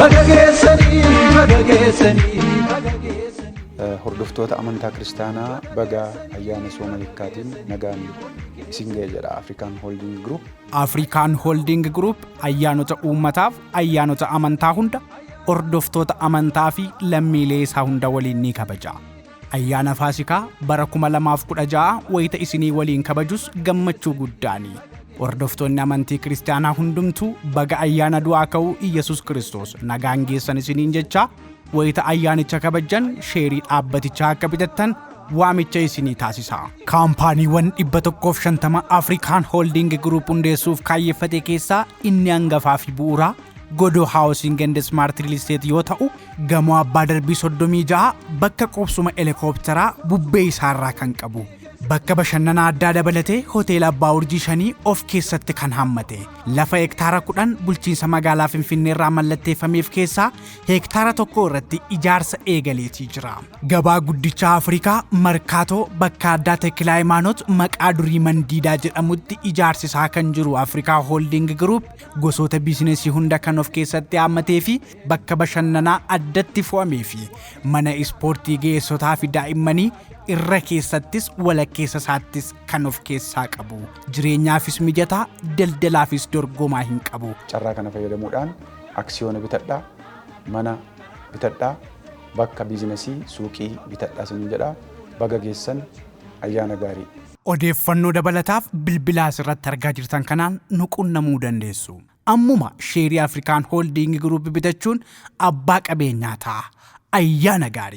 Baga geessanii, baga geessanii, baga geessanii. Hordoftoota amantaa kiristaanaa, baga ayyaana sooma hiikkaatiin nagaan isin ga'e jedha Afrikaan Holding Group. Afrikaan Holding Group ayyaanota uummataaf, ayyaanota amantaa hunda hordoftoota amantaa fi lammiilee isaa hunda waliin ni kabaja. Ayyaana Faasikaa bara 2016 wayita isinii waliin kabajus gammachuu guddaani. Hordoftoonni amantii kiristaanaa hundumtuu baga ayyaana du'aa ka'uu Iyyasuus Kiristoos nagaan geessan isiniin jecha, wayita ayyaanicha kabajan sheerii dhaabbatichaa akka bitattan waamicha isinii taasisa. Kaampaaniiwwan 150 Afrikaan Holding Group hundeessuuf kaayyeffate keessaa inni hangafaa fi bu'uuraa Godoo Housing and Smart Real Estate yoo ta'u, gamoo abbaa darbii 36 bakka qubsuma helikoophtaraa bubbee isaarraa kan qabu, bakka bashannanaa addaa dabalatee hoteela abbaa urjii 5 of keessatti kan hammate, lafa hektaara 10 bulchiinsa magaalaa Finfinneerraa mallatteeffameef keessaa hektaara 1 irratti ijaarsa eegaleetii jira. Gabaa guddicha Afrikaa Markaatoo bakka addaa Teekilaa Hayimaanoot maqaa durii Mandiidaa jedhamutti ijaarsisaa kan jiru Afrikaa Holding Group gosoota biizinesii hunda kan of keessatti haammatee fi bakka bashannanaa addatti fo'amee fi mana ispoortii ga'eessotaa fi daa'immanii irra keessattis walakkeessa isaattis kan of keessaa qabu. Jireenyaafis mijataa, daldalaafis dorgomaa hin qabu. Carraa kana fayyadamuudhaan aksiyoona bitadhaa, mana bitadhaa, bakka biizinesii, suuqii bitadhaa isiniin jedha. Baga geessan, ayyaana gaarii. Odeeffannoo dabalataaf bilbila asirratti argaa jirtan kanaan nu qunnamuu dandeessu. Ammuma sheerii Afrikaan Holding Group bitachuun abbaa qabeenyaa ta'a. Ayyaana gaarii!